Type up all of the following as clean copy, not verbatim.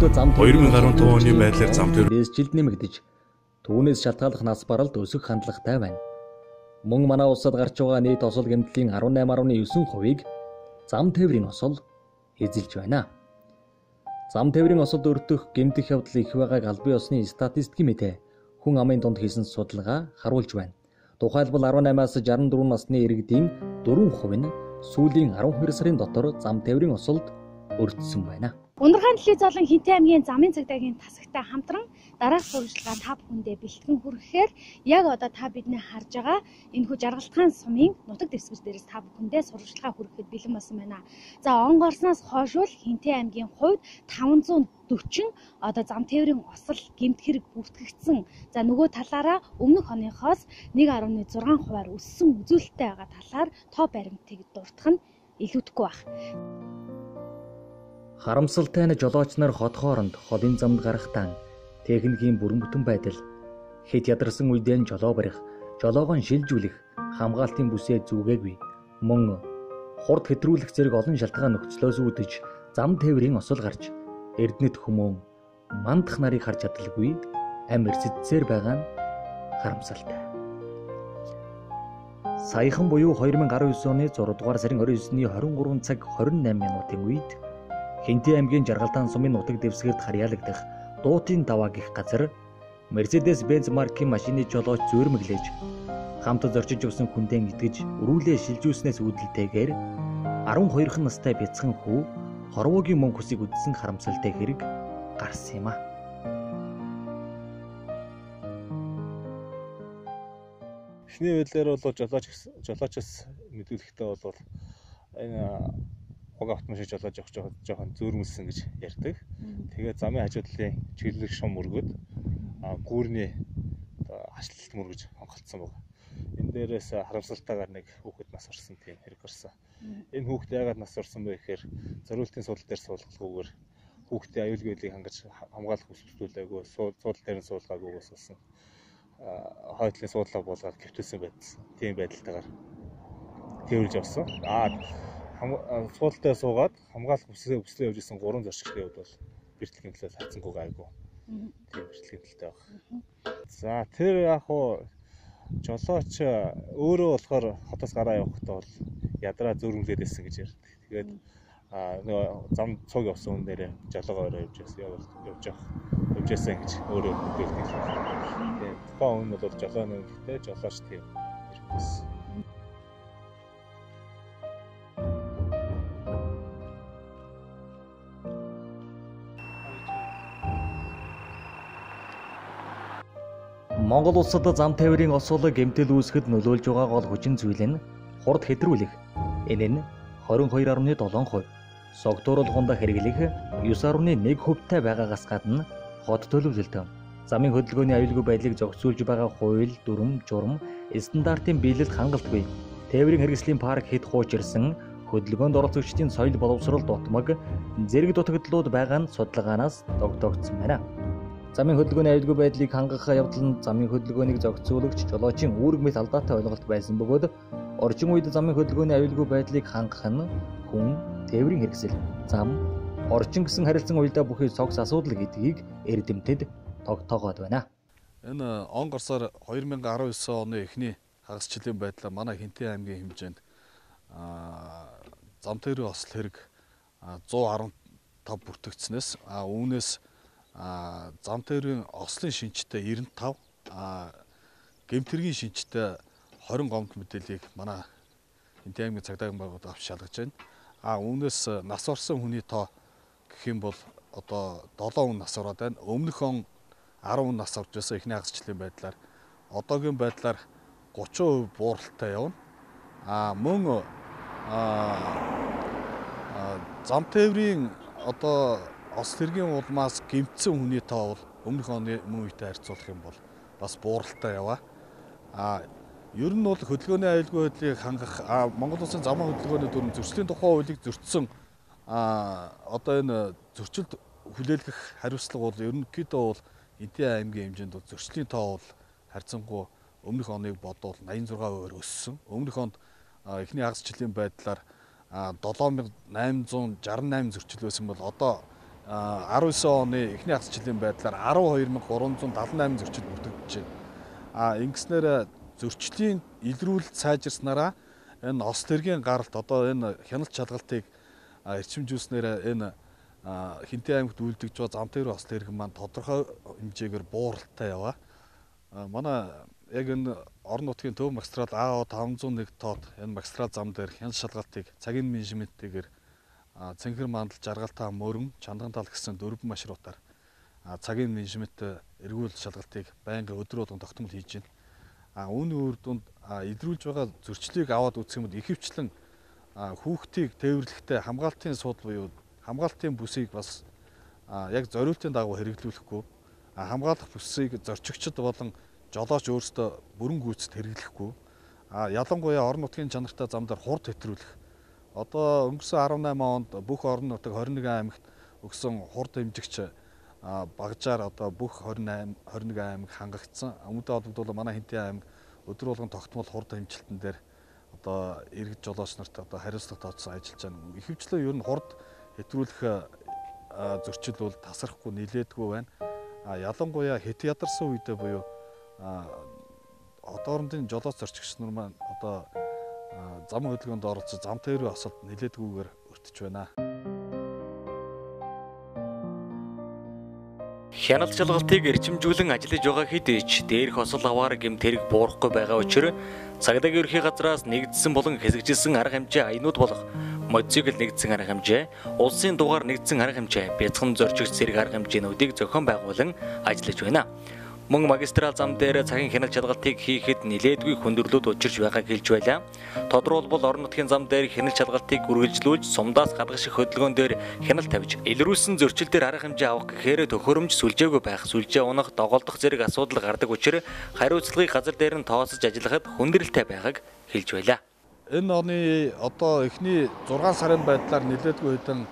хувьд зам 2015 оны байдлаар зам тээврийн жилээс жилд нэмэгдэж, түүнээс шалтгааллах нас баралд өсөх хандлагатай байна. Мөн манай улсад гарч байгаа нийт осол гэмтлийн 18.9%-ийг зам тээврийн осол эзэлж байна. Зам тээврийн осолд өртөх гэмтэх явдал их байгааг албан ёсны статистикийн мэдээ хүн амын дунд хийсэн судалгаа харуулж байна. Тухайлбал 18-аас 64 насны иргэдийн 4% нь сүүлийн 12 сарын дотор зам тээврийн осолд өртсөн байна. Ундрахын телевиз болон Хинтээ аймгийн замын цагдаагийн тасагтай хамтран дараах сурвалжлагаа та бүхэндээ бэлтгэн хүргэхээр яг одоо та бидний харж байгаа энэхүү Жаргалтхан сумын нутаг дэвсгэр дээрээс та бүхэндээ сурвалжлагаа хүргэхэд бэлэн болсон байна. За, он гарснаас хойш бол Хинтээ аймгийн хувьд 540 одоо зам тээврийн осол гэмт хэрэг бүртгэгдсэн. За, нөгөө талаараа өмнөх оныхоос 1.6 хувиар өссөн үзүүлэлттэй байгаа талаар тоо баримтыг дуртах нь илүүдэхгүй байх. Харамсалтай нь жолооч нар хот хооронд холын замд гарахдаа техникийн бүрэн бүтэн байдал, хэд ядарсан үедээ нь жолоо барих, жолоогоо шилжүүлэх, хамгаалтын бүсээ зүгээгүй, мөн хурд хэтрүүлэх зэрэг олон шалтгаан нөхцлөөс үүдэж зам тээврийн осол гарч эрдэнэт хүмүүн мандах нарыг харж чадалгүй амь эрсдсээр байгаа нь харамсалтай. Саяхан буюу 2019 оны 6 дугаар сарын 29-ний 23 цаг 28 минутын үед Хинтээ аймгийн Жаргалтаан сумын нутаг дэвсгэрт харьяалагдах Дуутын даваа гэх газар Mercedes-Benz маркийн машины жолооч зөөрмөглөж хамт зорчиж явсан хүндээ итгэж өрүүлээ шилжүүлснээс үүдэлтэйгээр 12 настай бяцхан хүү хорвоогийн мөнх хүсийг үдсэн харамсалтай хэрэг гарсан юм а. Эхний байдлаар бол жолоочос мэдүүлэхдээ бол энэ уг автомашин жолоож явах жоохон зөөрмөлсөн гэж ярьдаг. Тэгээд замын хажуу талын чиглэлэг шум өргөд гүүрний хашлалт мөргөж хонхолцсон байна. Энэ дээрээс харамсалтайгаар нэг хүүхэд нас орсон тийм хэрэг гарсан. Энэ хүүхэд яагаад нас орсон бэ гэхээр зориултын суудал дээр суулгалгүйгээр хүүхдийн аюулгүй байдлыг хангаж хамгаалах хүсэлтүүлээгүй, суудал дээр нь суулгаагүйгээс болсон хойдлын суудлаа буулгаад гівтүүлсэн байдсан. Тийм байдалтайгаар тээвэрлж явсан. Суудал дээр суугаад хамгаалах бүсээ явж исэн 3 зорчигчдын хувьд бол бэртэл гэмтэл хатсангүй гайгүй. Тийм бэртэл гэмтэлтэй байна. За, тэр яг хуу жолооч өөрөө болохоор хотоос гараа явахдаа бол ядраа зөөрмөлээд байсан гэж ярьдаг. Тэгээд нөгөө зам цуг явсан хүн дээрээ жолоогоо орой явж байсан гэж өөрөө мэдээлдэг. Тийм тухайн хүн бол жолооны үнэтэй жолооч тийм ирсэн. Монгол улсад зам тээврийн осол гэмтэл үүсгэхэд нөлөөлж байгаа гол хүчин зүйл нь хурд хэтрүүлэх. Энэ нь 22.7%. Согтууруулганд хэрэглэх 9.1%-тай байгаагаас гадна хот төлөвлөлт, замын хөдөлгөөний аюулгүй байдлыг зохицуулж байгаа хууль, дүрэм, журам, стандартын биелэлд хангалтгүй. Тээврийн хэрэгслийн парк хэд хуучирсан, хөдөлгөөнд оролцогчдын соёл боловсрол дутмаг, зэрэг дутагдлууд байгаа нь судалгаанаас тогтоогдсон байна. Замын хөдөлгөөний аюулгүй байдлыг хангах явдал нь замын хөдөлгөөнийг зохицуулагч жолоочийн үүрэг мэт алдаатай ойлголт байсан бөгөөд орчин үед замын хөдөлгөөний аюулгүй байдлыг хангах нь хүн, тээврийн хэрэгсэл, зам, орчин гэсэн харилцан уялдаа бүхий цогц асуудал гэдгийг эрдэмтэд тогтоогоод байна. Энэ он гарсаар 2019 оны эхний хагас жилийн байдлаар манай Хинтээ аймгийн хэмжээнд зам тээврийн осол хэрэг 115 бүртгэгдснээс үүнээс зам тээврийн ослын шинжтэй 95, гэмт хэргийн шинжтэй 20 гомд мэдээллийг манай Хинтээ аймгийн цагдаагийн байгууллага авч шалгаж байна. Үүнээс нас орсон хүний тоо гэх юм бол одоо 7 хүн нас ороод байна. Өмнөх он 10 хүн нас орж байсан эхний хагас жилийн байдлаар одоогийн байдлаар 30% бууралтай явна. Мөн зам тээврийн одоо осол хэргийн улмаас гэмтсэн хүний тоо бол өмнөх оны мөн үетэй харьцуулах юм бол бас бууралтай яваа. Ер нь бол хөдөлгөөний аюулгүй байдлыг хангах Монгол Улсын замын хөдөлгөөний дүрэм зөрчлийн тухай хуулийг зөрчсөн одоо энэ зөрчилд хүлээлгэх хариуцлага бол ерөнхийдөө бол Хинтээ аймгийн хэмжээнд бол зөрчлийн тоо бол харьцангуй өмнөх оныг бодвол 86%-аар өссөн. Өмнөх онд эхний хагас жилийн байдлаар 7868 зөрчил байсан бол одоо 19 оны эхний хагас жилийн байдлаар 12378 зөрчил бүртгэгдэж байна. Ингэснээр зөрчлийн илрүүлэлт сайжирснараа энэ ос тэргийн гаралт одоо энэ хяналт шалгалтыг эрчимжүүлснээр энэ Хэнтийн аймагт үйлдэгж байгаа зам тээврийн осол тэрэг маань тодорхой хэмжээгээр бууралтай яваа. Манай яг энэ орон нутгийн төв магистрал АО 501 тоод энэ магистрал зам дээр хяналт шалгалтыг цагийн менежменттэйгээр Цэнхэр мандал, Жаргалтаа, Мөрөн, Чандаган тал гэсэн 4 маршрутаар цагийн менежменттэй эргүүл шалгалтыг байнгын өдөр болгон тогтмол хийж байна. Үүний үр дүнд илрүүлж байгаа зөрчлийг аваад үзэх юм бол ихэвчлэн хүүхдийг тээвэрлэхдээ хамгаалтын суудал буюу хамгаалтын бүсийг бас яг зориултын дагуу хэрэглүүлэхгүй, хамгаалах бүсийг зорчигчид болон жолооч өөрсдөө бүрэн гүйцэд хэрэглэхгүй, ялангуяа орон нутгийн чанартай зам дээр хурд хэтрүүлэх. Одоо өнгөрсөн 18 онд бүх орон нутаг 21 аймагт өгсөн хурд хэмжигч багажаар одоо бүх 28 21 аймаг хангагдсан. Үүнтэй холбогдвол манай Хэнтийн аймаг өдөр болгон тогтмол хурд хэмжилтэн дээр одоо иргэд жолооч нарт одоо хариуцлага тооцсон ажиллаж байна. Ихэвчлэн ер нь хурд хэтрүүлэх зөрчил бол тасрахгүй нилээдгүй байна. Ялангуяа хэт ядарсан үедээ буюу одоорндын жолооч зорчигч нар маань одоо зам хөдөлгөөнд оролцож зам тээврийн осолд нилээдгүйгээр өртөж байна. Хяналт шалгалтыг эрчимжүүлэн ажиллаж байгаа хэдий ч дээрх осол аваар гэмт хэрэг буурахгүй байгаа учир цагдаагийн ерхий газраас нэгдсэн болон хэсэгжилсэн арга хэмжээ аянууд болох мотоцикл нэгдсэн арга хэмжээ, улсын дугаар нэгдсэн арга хэмжээ, бяцхан зорчигч зэрэг арга хэмжээнүүдийг зохион байгуулан ажиллаж байна. Мөн магистрал зам дээр цагийн хяналт шалгалтыг хийхэд нилээдгүй хүндрэлүүд учирч байгааг хэлж байлаа. Тодорхойлбол орон нутгийн зам дээр хяналт шалгалтыг үргэлжлүүлж сумдаас гадагших хөдөлгөөн дээр хяналт тавьж илрүүлсэн зөрчил дээр арга хэмжээ авах гэхээр төхөөрөмж сүлжээгүй байх, сүлжээ унах, доголдох зэрэг асуудал гардаг учир хариуцлагыг газар дээр нь тооцож ажиллахад хүндрэлтэй байгааг хэлж байлаа. Энэ оны одоо эхний 6 сарын байдлаар нилээдгүй хэдэн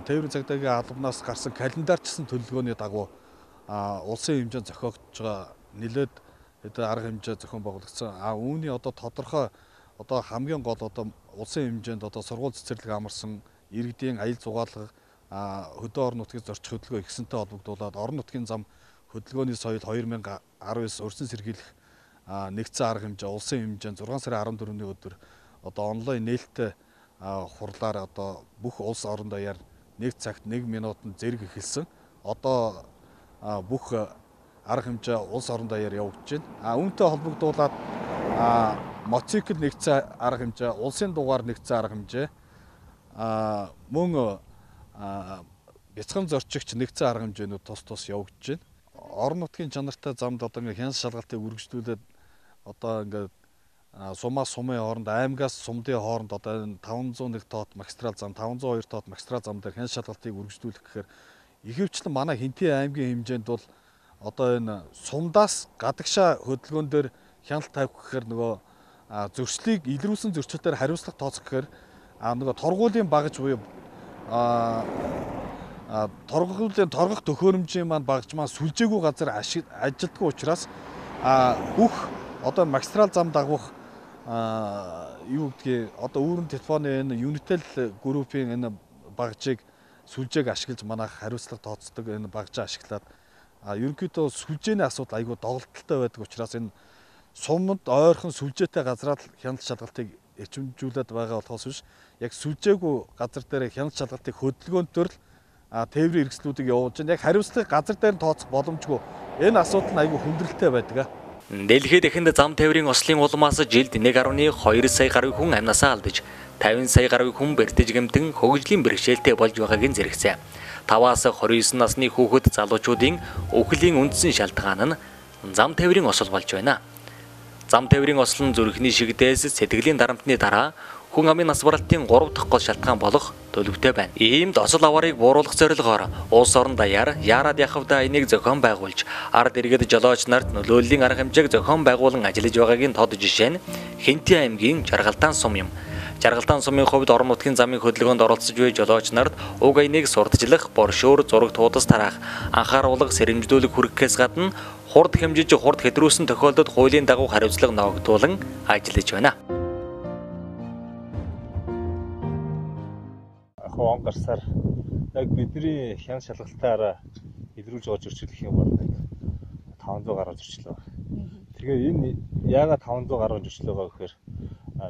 тээврийн цагдаагийн албанаас гарсан календарчсан төлөвлөгөөний дагуу улсын хэмжээнд зохиогдож байгаа нилээд хэдэн арга хэмжээ зохион байгуулагдсан. Үүний одоо тодорхой одоо хамгийн гол одоо улсын хэмжээнд одоо сургууль цэцэрлэг амарсан иргэдийн аял зугаалга хөдөө орон нутгийг зорчих хөдөлгөөн ихсэнтэй холбогдуулаад орон нутгийн зам хөдөлгөөний соёл 2019 урьдчилан сэргийлэх нэгдсэн арга хэмжээ улсын хэмжээнд 6 сарын 14-ний өдөр одоо онлайн нээлттэй хурлаар одоо бүх улс орон даяар 1 цагт 1 минутанд зэрэг эхэлсэн. Одоо бүх арга хэмжээ улс орон даяар явагдаж байна. Үүнтэй холбогдуулаад мотоцикл нэгдсэн арга хэмжээ, улсын дугаар нэгдсэн арга хэмжээ, мөн бяцхан зорчигч нэгдсэн арга хэмжээнүүд тус тус явагдаж байна. Орон нутгийн чанартай замд одоо ингээ хяналт шалгалтыг үргэлжлүүлээд одоо ингээд сумаас сумын хооронд, аймгаас сумдын хооронд одоо энэ 501 тоот магистрал зам, 502 тоот магистрал зам дээр хяналт шалгалтыг үргэлжлүүлэх гэхээр ихэвчлэн манай Хэнтийн аймгийн хэмжээнд бол одоо энэ сумдаас гадагшаа хөдөлгөөн дээр хяналт тавих гэхээр нөгөө зөрчлийг илрүүлсэн зөрчилтөөр хариуцлага тооцох гэхээр нөгөө торгуулийн багаж буюу торгуулийн торгох төхөөрөмжийн маань багаж маань сүлжээгүй газар ажилдгүй учраас бүх одоо магистрал зам дагуух юу гэдгийг одоо үүрэн телефоны энэ Unitel группийн энэ багажийг сүлжээг ашиглаж манайх хариуцлага тооцдог энэ багжаа ашиглаад ерөнхийдөө сүлжээний асуудал айгүй доголдолтой байдаг учраас энэ суманд ойрхон сүлжээтэй газраар хяналт шалгалтыг эрчимжүүлээд байгаа болохоос биш яг сүлжээгүй газар дээр хяналт шалгалтыг хөдөлгөөнтөр л тээврийн хэрэгслүүдийг явуулж байна. Яг хариуцлагыг газар дээр нь тооцох боломжгүй. Энэ асуудал нь айгүй хүндрэлтэй байдаг. Дэлхийд эхэнд зам тээврийн ослын улмаас жилд 1.2 сая гаруй хүн амнасаа алдаж 50 сая гаруй хүн бэртэж гэмтэн хөгжлийн бэрхшээлтэй болж байгааг нь зэрэгцээ. 5-аас 29 насны хүүхэд залуучуудын үхлийн үндсэн шалтгаан нь зам тээврийн осол болж байна. Зам тээврийн осол нь зүрхний шигдээс сэтгэлийн дарамтны дараа хүн амын нас баралтын 3 дахь гол шалтгаан болох төлөвтэй байна. Иймд осол аваарыг бууруулах зорилгоор улс орон даяар Яарад Яхавда энийг зохион байгуулж ард иргэд жолооч нарт нөлөөллийн арга хэмжээг зохион байгуулан ажиллаж байгаагийн тод жишээ нь Хэнтийн аймгийн Жаргалтаан сум юм. Жаргалтаан сумын хувьд орон нутгийн замын хөдөлгөөнд оролцож буй жолооч нарт уг аяныг сурталчлах, боршуур, зураг туудас тараах, анхааруулга, сэрэмжлүүлэг хүргэхээс гадна хурд хэмжиж хурд хэтрүүлсэн тохиолдолд хуулийн дагуу хариуцлага ноогдуулан ажиллаж байна. Он гарсаар Яг бидний хян шалгалтаараа илрүүлж байгаа зөрчил гэх юм бол 500 гаруй зөрчил байна. Тэгээ энэ яагаад 500 гаруй зөрчил байгаа гэхээр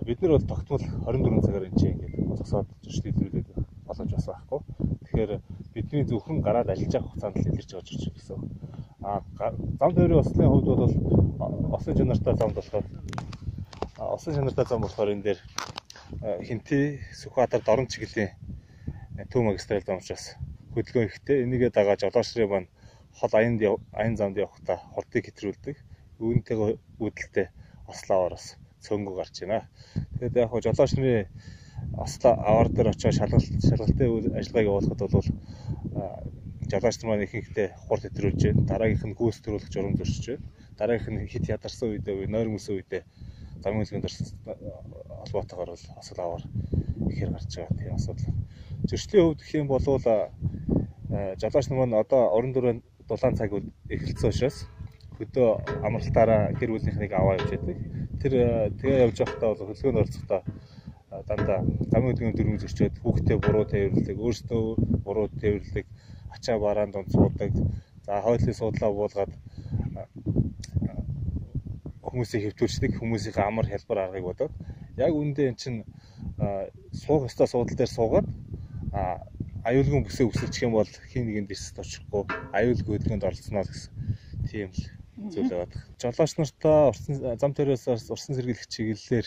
бид нар бол тогтмол 24 цагаар энэ чинь ингээд зогсоод зөрчил илрүүлээд боломж бас байхгүй. Тэгэхээр бидний зөвхөн гараад ажиллаж байгаа хугацаанд л илэрч байгаа зөрчил гэсэн. А зам тээврийн ослын хувьд бол ослын чанартай замд болохоор энэ дээр Хинти, Сүхбаатар, Дорнод чиглэлийн төв магистрал зам учраас хөдөлгөөн ихтэй. Энийгээ дагаа жолооч нарын маань хол аян замд явахдаа хурдыг хэтрүүлдэг. Үүнтэйгээ үүдэлтэй ослоо аваараас цөөнгөө гарч байна. Тэгээд яг хоо жолооч нарын ослоо аваар дээр очиж шалгалтын үйл ажиллагааг явуулахад бол жолооч нар маань ихэнхдээ хурд хэтрүүлж байна. Дараагийнх нь гүйцэтгүүлэх журам зөрчиж байна. Дараагийнх нь хит ядарсан үедээ, нойрмөсөн үедээ замын хөдөлгөөнд холбоотойгоор бол осол аваар ихээр гарч байгаа тийм асуудал. Зөрчлийн хувьд гэх юм бол жолооч нар маань одоо орон дөрөв дулаан цаг эхэлсэн учраас хөдөө амралтаараа гэр бүлийнхнийг аваа явж байдаг. Тэр тэгээ явж байхдаа бол хөдөлгөөнд оролцохдоо дандаа замын хөдөлгөөний дүрмийг зөрчөөд хүүхдээ буруу тээвэрлдэг, өөрсдөө буруу тээвэрлдэг, ачаа бараан дунд суудаг. За хойдлын суудлаа буулгаад хүмүүсийг хэвтүүлдэг, хүмүүсийн амар хялбар аргыг бодоод яг үүндээ эн чинь суух ёстой суудал дээр суугаад аюулгүй бүсээ үсэлчих юм бол хин нэгэнд эрсдэлд очихгүй аюулгүй хөдөлгөөнд оролцоно гэсэн тийм л зүйл байгаа. Жолооч нартаа зам тээврээс урсан сэргийлэх чиглэлээр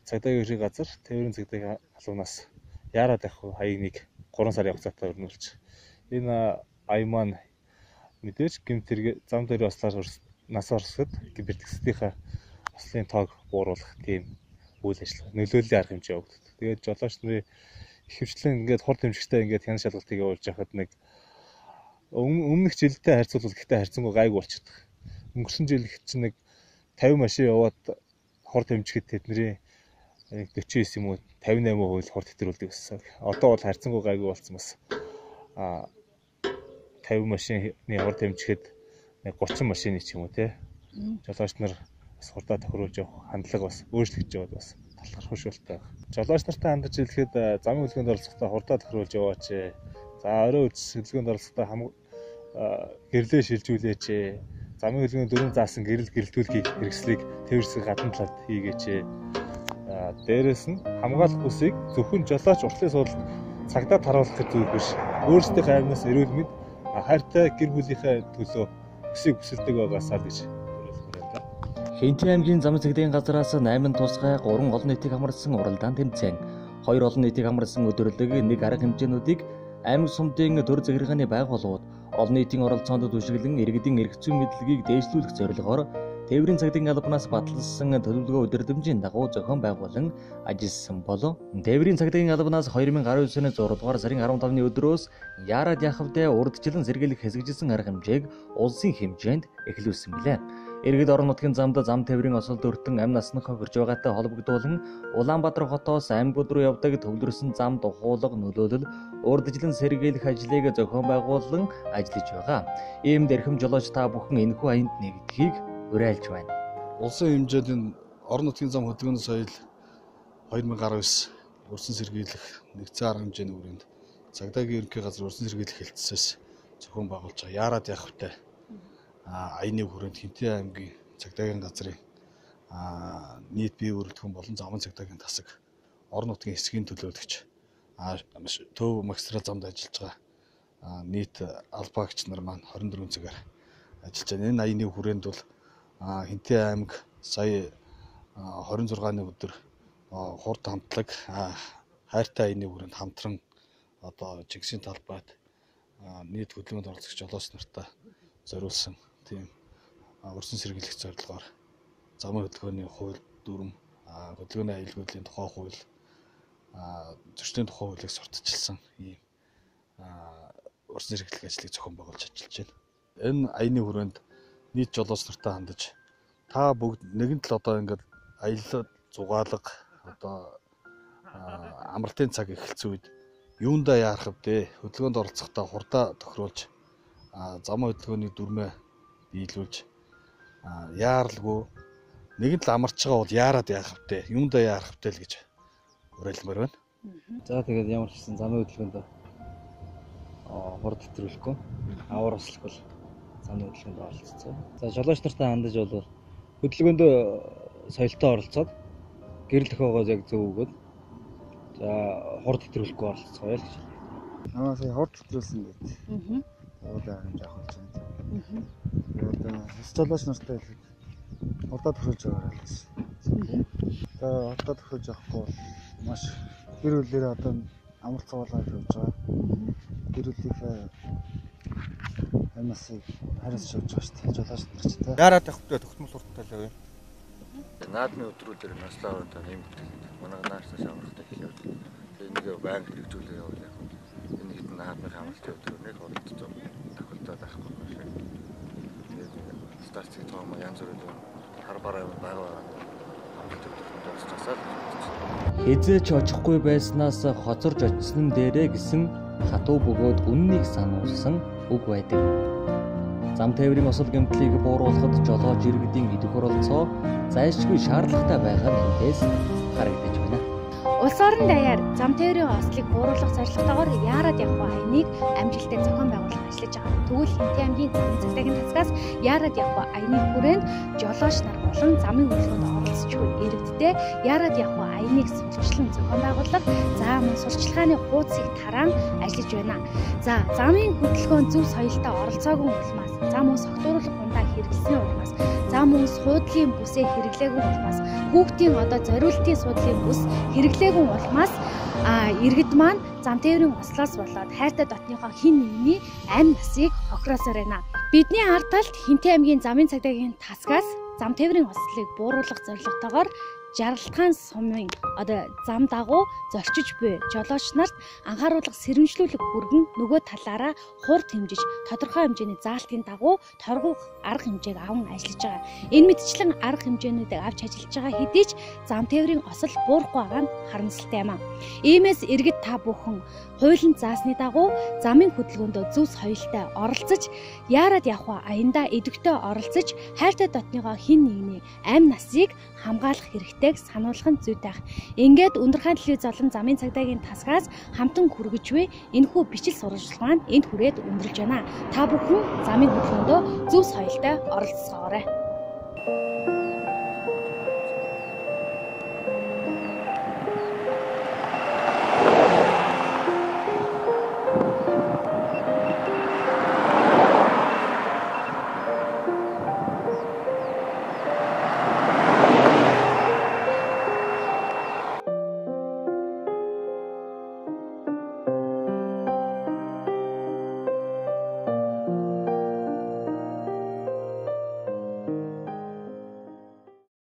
цагдаагийн ерхий газар тээврийн цагдаагийн албанаас яарад явах хаяг 3 сарын хугацаатай өрнүүлж энэ ая маань мэдээж гэмт хэрэг зам тээврийн ослоор нас орсоход бэртгсдийнхаа ослын тоог бууруулах тийм үйл ажиллагаа нөлөөллийн арга хэмжээ явагддаг. Тэгээд жолооч нарын ихэвчлэн ингээд хурд хэмжигчтэй ингээд хян шалгалтыг явуулж байхад нэг өмнөх жилдээ харьцуулбал гэхдээ харьцангуй гайгүй болчихдог. Өнгөрсөн жил их чинь нэг 50 машин яваад хурд хэмжихэд тэдний 49 юм уу 58% хурд хэтрүүлдэг гэсэн. Одоо бол харьцангуй гайгүй болсон бас 50 машины хурд хэмжихэд 30 машины ч юм уу те. Жолооч нар бас хурдаа тохируулж явах хандлага бас өөрчлөгдөж яваад бас талархуушуултай байна. Жолооч нартай хандаж хэлэхэд замын хөдөлгөөнд оролцохдоо хурдаа тохируулж яваач. За орой үз хөдөлгөөнд оролцохдоо гэрлээ шилжүүлээч. Замын хөдөлгөөний дөрвөн заасан гэрэл гэрэлтүүлгийг хэрэгслийг тээвэрсэг гадна талд хийгээч. Дээрээс нь хамгаалах бүсийг зөвхөн жолооч уртлын суудалд цагдаа таруулах зүйл биш. Өөрсдийнхөө амнаас эрүүл мэнд хайртай гэр бүлийнхээ төлөө бүсийг бүсэлдэг байгаасаа л гэж хэлмээр байна. Хэнти аймгийн замын цагдаагийн газраас 8 тусгай 3 олон нийтийг хамарсан уралдаан тэмцээн, 2 олон нийтийг хамарсан өдөрлөг, 1 арга хэмжээнүүдийг аймаг сумдын төр захиргааны байгууллагууд олон нийтийн оролцоонд түшиглэн иргэдийн эрх зүйн мэдлэгийг дээшлүүлэх зорилгоор тээврийн цагдаагийн албанаас баталсан төлөвлөгөө удирдамжийн дагуу зохион байгуулан ажилласан болов. Тээврийн цагдаагийн албанаас 2019 оны 6 дугаар сарын 15-ны өдрөөс яарад яхавдэ урдчлан сэргийлэх хэсэгжилсэн арга хэмжээг улсын хэмжээнд эхлүүлсэн билээ. Иргэд орон нутгийн замд зам тээврийн осол дөртөн амь насны хохирч байгаатай холбогдуулан Улаанбаатар хотоос аймагуд руу явдаг төвлөрсөн замд ухуулга нөлөөлөл урдчлан сэргийлэх ажлыг зохион байгуулан ажиллаж байгаа. Иймд эрхэм жолооч та бүхэн энэхүү аянд нэгдэхийг уриалж байна. Улсын хэмжээнд орон нутгийн зам хөдөлгөөний соёл 2019 урьдчилан сэргийлэх нэгдсэн арга хэмжээний хүрээнд цагдаагийн ерөнхий газар урьдчилан сэргийлэх хэлтсээс зохион байгуулж байгаа. Яарад явахтай аяны хүрээнд Хэнтий аймгийн цагдаагийн газрын нийт бие бүрэлдэхүүн болон замын цагдаагийн тасаг орон нутгийн хэсгийн төлөөлөгч төв магистрал замд ажиллаж байгаа нийт албаагч нар маань 24 цагаар ажиллаж байна. Энэ аяны хүрээнд бол Хэнтий аймаг сая 26-ны өдөр хурд хамтлаг хайртай аяны хүрээнд хамтран одоо жигсийн талбайд нийт хөдөлгөөнд оролцогч жолооч нартай зориулсан тийм урьдчилан сэргийлэх зорилгоор замын хөдөлгөөний хууль дүрэм, хөдөлгөөний аюулгүй тухай хууль, зөрчлийн тухай хуулийг сурталчилсан ийм урьдчилан сэргийлэх ажлыг зохион байгуулж ажиллаж байна. Энэ аяны хүрээнд нийт жолооч нартай хандаж та бүгд нэгэн тал одоо ингээд аялал зугаалга одоо амралтын цаг эхэлсэн үед юундаа яарах вэ? Хөдөлгөөнд оролцохдоо хурдаа тохируулж замын хөдөлгөөний дүрмээ биелүүлж яаралгүй нэгэн тал амарч байгаа бол яарад яах вэ? Юундаа яарах вэ л гэж уриалмаар байна. За тэгээд ямар ч гэсэн замын хөдөлгөөнд Хурд хэтрүүлэхгүй, авар услахгүй замын хөдөлгөөнд оролцсон. За жолооч нартай хандаж бол хөдөлгөөнд соёлтой оролцоод гэрэл тохиогоос яг зөв өгөөд за хурд хэтрүүлэхгүй оролцоё л гэж хэлье. Намаа сая хурд хэтрүүлсэн гэдэг. Уулаа хэмжээ авах гэж байна. Тэгээд бас жолооч нартай хэлэхэд хурдаа тохируулж байгаарай л гэж. Одоо хурдаа тохируулж явахгүй бол маш гэр бүлээрээ одоо амралт цуглаад явж байгаа. Гэр бүлийнхээ амнасыг хариуцж явж байгаа шүү дээ. Жолооч нар ч тийм. Яарад явахдаа тогтмол хурдтай л явъя. Наадмын өдрүүдээр наслаа орондоо нэмэгдэх. Манай наашнаас амрахтай хэлээ. Тэгээ энийг байнга хэрэгжүүлээ явуул яг. Энэ хэдэн наадмын амралтын өдрөөр нэг хурдтай тохиолдол байхгүй байна. Тэгээд статистик тоомоо янз бүрийн хар бараа байгаа амралт өдрөнд орчихсоо. Хизээч очихгүй байснаас хоцорж очсон дээрээ гэсэн хатуу бөгөөд үннийг сануулсан үг байдаг. Зам тээврийн осол гэмтлийг бууруулахад жолооч иргэдийн идэх оролцоо зайлшгүй шаардлагатай байгаа нь эндээс харагдаж байна. Улс орон даяар зам тээврийн ослыг бууруулах зорилготойгоор яарад явах аяныг амжилттай зохион байгуулах ажиллаж байгаа. Тэгвэл Хэнтэй аймгийн замын цагдаагийн тасгаас яарад явах аяны хүрээнд жолооч нар болон замын хөдөлгөөнд оролцож буй иргэдтэй яарад явах аяныг сурталчлан зохион байгуулах, за мөн сурталчилгааны хуудсыг тараан ажиллаж байна. За замын хөдөлгөөн зөв соёлтой оролцоогүй улмаас, за мөн согтууруулах хундаа хэрэглэсний улмаас, за мөн суудлын бүсээ хэрэглээгүй улмаас, хүүхдийн одоо зориултын суудлын бүс хэрэглээгүй улмаас иргэд маань зам тээврийн ослоос болоод хайртай дотныхоо хин нэгний амь насыг хохироосоор байна. Бидний ард талд Хэнтэй аймгийн замын цагдаагийн тасгаас зам тээврийн ослыг бууруулах зорилготойгоор Жаргалтгаан сумын одоо зам дагуу зорчиж буй жолооч нарт анхааруулга сэрэмжлүүлэх хүргэн нөгөө талаараа хурд хэмжиж тодорхой хэмжээний заалтын дагуу торгуух арга хэмжээг аван ажиллаж байгаа. Энэ мэтчлэн арга хэмжээнүүдийг авч ажиллаж байгаа хэдий ч зам тээврийн осол буурахгүй байгаа нь харамсалтай юм а. Иймээс иргэд та бүхэн хуулийн заасны дагуу замын хөдөлгөөндөө зөв соёлтой оролцож, яарад явах аяндаа идэвхтэй оролцож, хайртай дотныгоо хин нэгний амь насыг хамгаалах хэрэгтэй сануулах нь зүйтэй ах. Ингээд Өндөрхаан телевиз болон замын цагдаагийн тасгаас хамтан хүргэж буй энэхүү бичил сурвалжлага маань энд хүрээд өндөрлөж байна. Та бүхэн замын хөдөлгөөндөө зөв соёлтой оролцоогоорой.